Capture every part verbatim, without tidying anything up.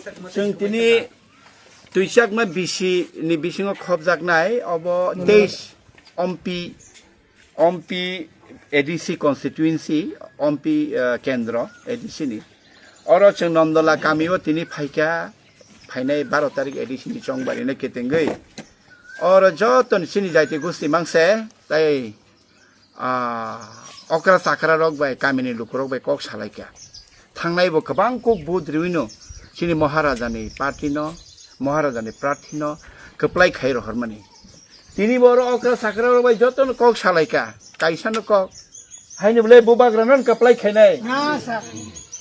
Chwng tini twichakma bisi ni bisingo khopjaknai obo teis ompi, ompi A D C constituency, ompi, eh, kendro A D C ni. Oro chwng Nondola kamio tini phaikha, phainai baro tarik A D C ni chongbari no ketengwi. Oro joto ni chini jaiti gusti mangse, tai ah, okra chakra rok bai, kamini lukurok bai kok salaikha. Thangnai bo kwbang kuk vote riwino chini Maharaja ni party no, Maharaja ni prarthi no kwplai khai rohormani. Tini bo oro okra chakra rok bai joto no kok salaikha, kaisa no kok. Haini bwlai bubagra no kwplai khainai.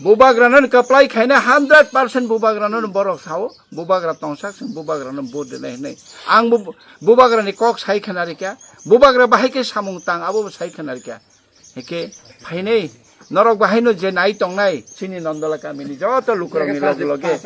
Bubagra no kwplai khainai, hundred percent bubagra no borok sao. Bubagra tongsak chwng bubagra no vote rinai hinwi. Ang bu-, bubagra ni kok sai khna rikha. Bubagra bahai khe samung tang abo bo sai khna rikha. Hike phainai norok bahai no je nai tongnai chini Nondola kamini joto lukurok ni loge loge.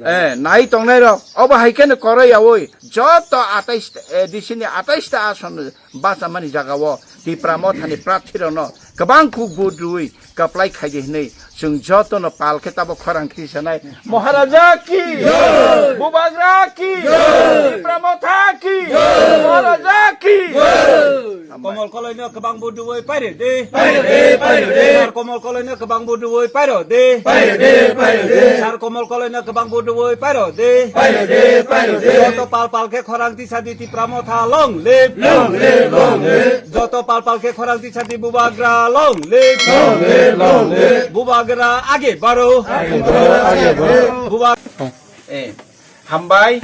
Eh, nai tongnai rok obo hai khe no koroi yawi joto atais, eh, D C ni atais ta ason bachamani jagao Tipra Mothani prarthi rokno kwbang kuk vote rwui kwplai khaidi hinwi chwng jotono pal khe tabo khorang tisanai. Maharaja ki! Bubagra ki! Tipra Motha ki! Maharaja ki! Komol Koloino kwbang vote rwui pairo de. Pairo de, pairo de. Sar Komol Koloino kwbang vote rwui pairo de. Pairo de, pairo de. Sar Komol Koloino kwbang vote rwui pairo de. Pairo de, pairo de. Joto pal pal khe khorang tisadi Tipra Motha long live. Long live, long live. Joto pal pal khe khorang tisadi Bubagra long live. Long live, long live. Bubagra age baro. Age baro, age baro. Buba-, eh, hambai.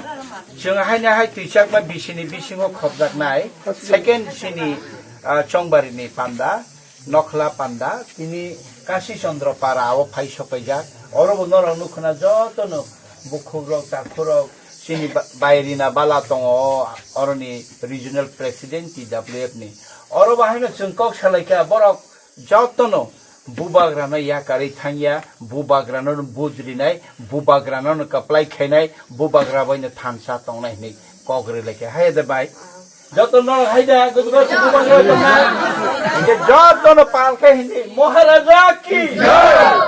Chwng haino hai twichakma bisini bisingo khopjaknai. Second sini, ah, chongbarini panda. Nokhla panda, tini Kashi Chandra para o phai sopaijak. Oro bo norok nukhuna jotono bukhukrok, takhukrok, chini ba-, bairina bala tongo, oroni regional president T W F ni. Oro bo haino chwng kok salaikha, borok jotono bubagrano yakarwi thangya, bubagrano bujrinai, bubagrano kwplai khainai, bubagra baino thansa tongnai hinwi kok rwlaikha. Hai de bai. Joto no hai da, gudu gudu bubagra tongnai. Hingke joto no pal khe hindi, Maharaja ki,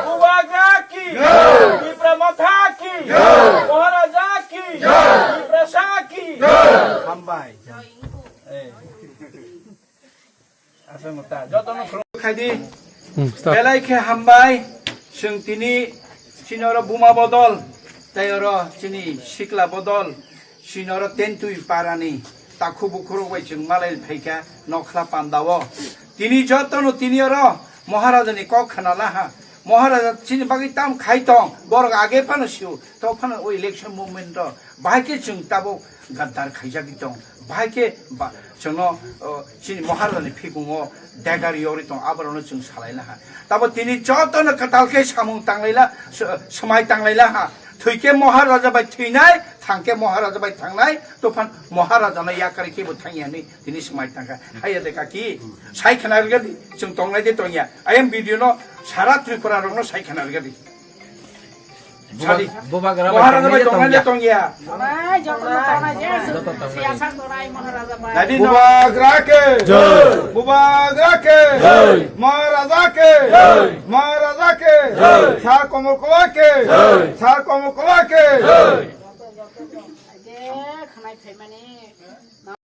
Bubagra ki, Tipra Motha ki, Maharaja ki, Tiprasa ki. Hambai. Eh. Asa mata, joto no khulum khaidi. Hmm, start. Belai khe hambai, chwng tini chini oro buma bodol, tei oro chini sikla bodol, chini oro Tentui parani takhu bukhurok bai chwng malai phaikha nokhla pandao. Tini jotono tini oro Maharajani kok khna laha. Maharaja chini bagwi tam khai tong, borok age phano sio, to phano o election movement ro bahai khe chwng tabuk gaddar khaijagwi tong, bahai khe ba, chwngno, o, chini Maharajani phikungo degar yori tong, aborokno chwng salai laha. Tabo tini jotono kwtal khe samung tanglaila, s-, swmai tanglaila ha. Thwi khe Maharaja bai thwinai, thang khe Maharaja bai thangnai, tophan Maharajano yakarwi khe bo thangya hinwi tini swmai tangkha. Haiya de kaki, sai khna rwgadi, chwng tongnai de tongya. Ayang video no sara Tripura rokno sai khna rwgadi. Sadi. Bubagra bai Maharaja bai tongnai tongnai de tongya. Tongya. Bai, joto no tongnai je. Joto tongnai. Siyasa torai Maharaja bai. Nadi no. Bubagra ke. Jai. Bubagra ke. Jai. Maharaja ke. Jai. Maharaja ke. Jai. Sar Komol Koloino ke. Jai. Sar Komol Koloino ke. Jai. Je, khanai phaimani.